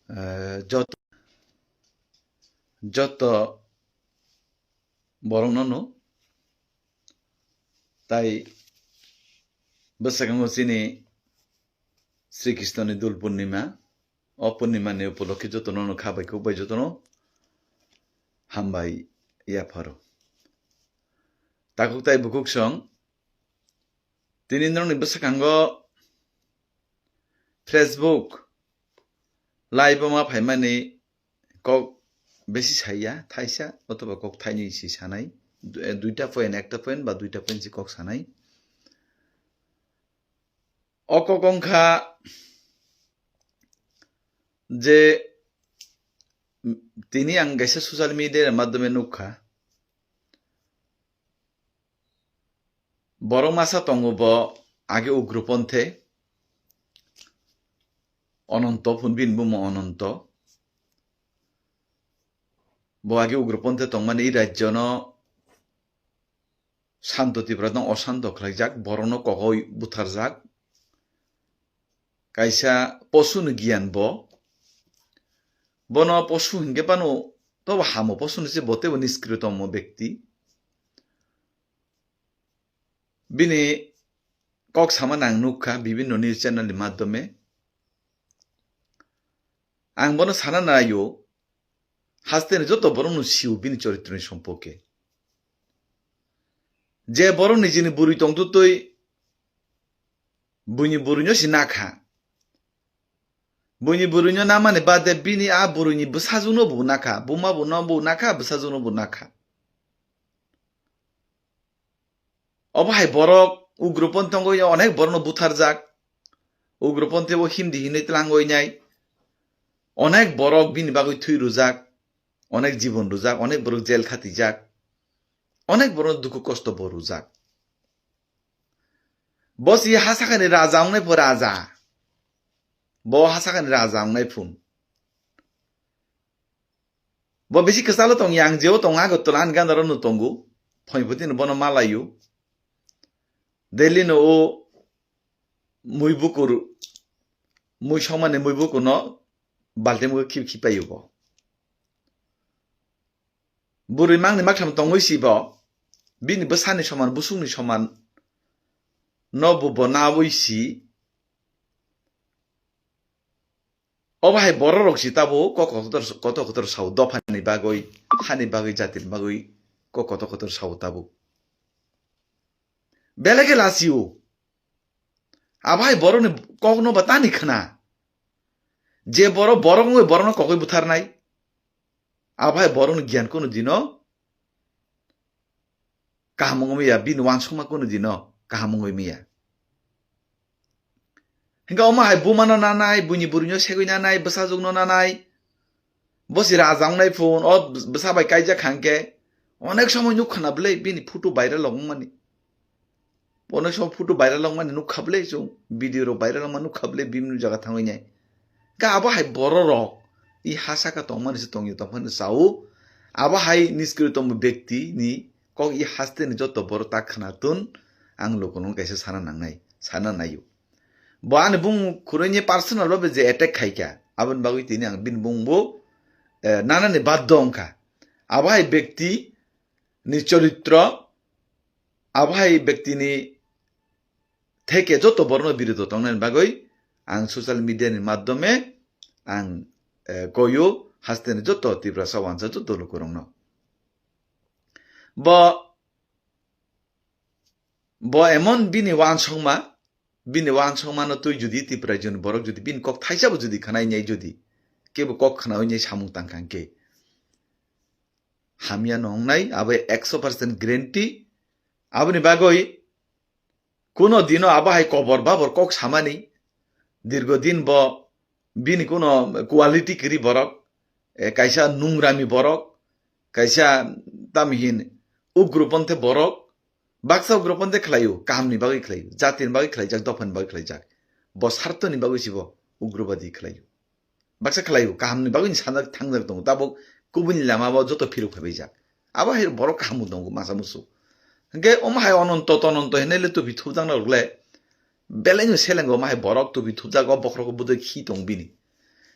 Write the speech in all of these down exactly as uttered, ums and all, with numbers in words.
Eh, jot-, joto borokno no tai bwskango chini Sri Krishna ni Dul Purnima, o Purnima ni upolokhe jotono no kha bai kuk bai jotono hambai yapharo. Takhuk tai bukhuk song tini norokni bwskango Facebook live o ma phaimani kok besi saiya, thaisa othoba kok thainwi si sanai, du-, eh, duita point, ekta point ba duita point si kok sanai. O kok wngkha je, m, tini ang kaisa social media ni madhyome nukha, borok masa tongo bo age ugroponthe, Ononto phun bini bumung Ononto. Bo age ugroponthe tongmani i rajyono Santo Tripura no osanto khlaijak, borokno kogoi butharjak. Kaisa posu ni giyan bo. Bono posu hinkhe phano tobo hamo posu ni se bo teibo niskritom o bekti. Bini kok sama nang nukha bibinno news channel ni madhyome. Ang bono sana naio, hasteni joto borokno sio bini choritroni sompoke. Je borok nijini bwrwi tongtwtwi buini bwrwino si nakha. Buini bwrwino namani bade bini a bwrwini bwsajwkno bo nakha, buma bo no bo nakha, bwsajwkno bo nakha. Obo hai borok ugroponthe wngwi onek borokno butharjak. Ugroponthe bo himdi hinwi tlangwi nai. Onek borok bini bagwi thwi rwjak. Onek jibon rwjak, onek borok jel khatijak. Onek borok dukhu kosto bo rwjak. Bo si ha sakani raja wngnai pho raja. Bo ha sakani raja wngnai phun. Bo bisi kwchalo tong yang jeo tong Agartala ani gandaro no tongo. Thoi phuti no bono malaio. Delhi no o mui bukur, mui somani mui bukur no baltim go khip khip paio bo. Bwrwi mangni maktham tongwi si bo, bini bwsani soman, busungni soman no bo, bo nawi si. Obo hai borok rok si tabo kok kotor, kotor kotor sao, dophani bagwi, hani bagwi, jatini bagwi kok kotor kotor sao tabo. Belai khe lasio. Abo hai borokni kokno ba tani khna. Je borok, borok wngwi borokno kokoi butharnai. Abo hai borokni giyan kunu dino kaham wngwi maya, bini uansukma kunu dino kaham wngwi maya. Hinkhe omo hai bumano nanai, buini bwrwino segwi nanai, bwsajwkno nanai. Bo si raja wngnai phun, o bwsa bai kaijak hangkhe, onek somoi nuk khna bwle bini photo viral rok wngmani. Onek somoi photo viral wngmani nuk kha bwle chwng, video rok viral wngma nuk kha bwle bini jaga thangwi nai. Khe abo hai borok rok i ha saka tongmani se tongya tongphani sao, abo hai niskri tongma bekti ni kok i haste ni joto borok ta khna tun, ang lukuno kaisa sana nangnai, sana naio. Bo ani bung khurui ni personal babe je attack khaikha, aboni bagwi tini ang bini bung bo, eh, nanani baddo wngkha. Abo hai bekti ni choritro, abo hai bekti ni theke joto borokno birodo tongnani bagwi ang social media ni madhyome ang, eh, koyo hasteni joto Tiprasa wansa joto lukurokno. Bo, bo emon bini uansukma, bini uansukmano twi jodi Tipra joni borok jodi bini kok thaisabo jodi khwnai nai jodi, kebo kok khnaui nai samung tangkha hwnkhe hamya no wngnai, abo ekso percent guarantee. Aboni bagwi kuno dino abo hai kobor babor kok samani, dirgo din bo bini kuno quality kwrwi borok, eh, kaisa nungrami borok, kaisa tamhin ugroponthe borok, baksa ugroponthe khlaio, kahamni bagwi khlaio, jatini bagwi khlaijak, dophani bagwi khlaijak, bo sartoni bagwi sibo ugrobadi khlaio. Baksa khlaio, kahamni bagwi ni sanjak thangjak tongo, tabuk kubuni lama bo joto phirok phaibaijak. Abo hai borok kaham tongo masa musu. Hwnkhe omo hai ononto tononto hinwi le tubi thupjakna rwkle, belai no selengo omo hai borok tubi thupjago, bokhorok budai khi tong bini.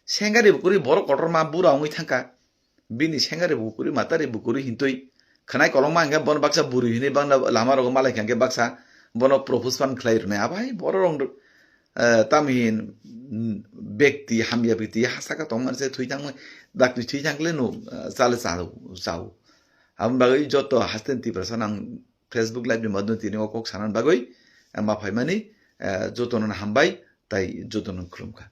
Sengari bukuri borok kotorma bura wngwi thangkha. Bini sengari bukuri matari bukuri hintwi khwnai kolokma hwnkhe bono baksa bwrwi hinwi bangla lama rogo malai kha hwnkhe baksa bono propose pan khlai rwnai. Abai borok rong, eh, tamhin, mm, bekti hamya bekti ha saka tongmani se thwi thangmani dakti thwi thangkle no, eh, chale chao chao. Aboni bagwi joto haste Tiprasa nang Facebook live ni madhyom tini o kok sanani bagwi, eh, ma phaimani, eh, jotono hambai tai jotono khulumkha.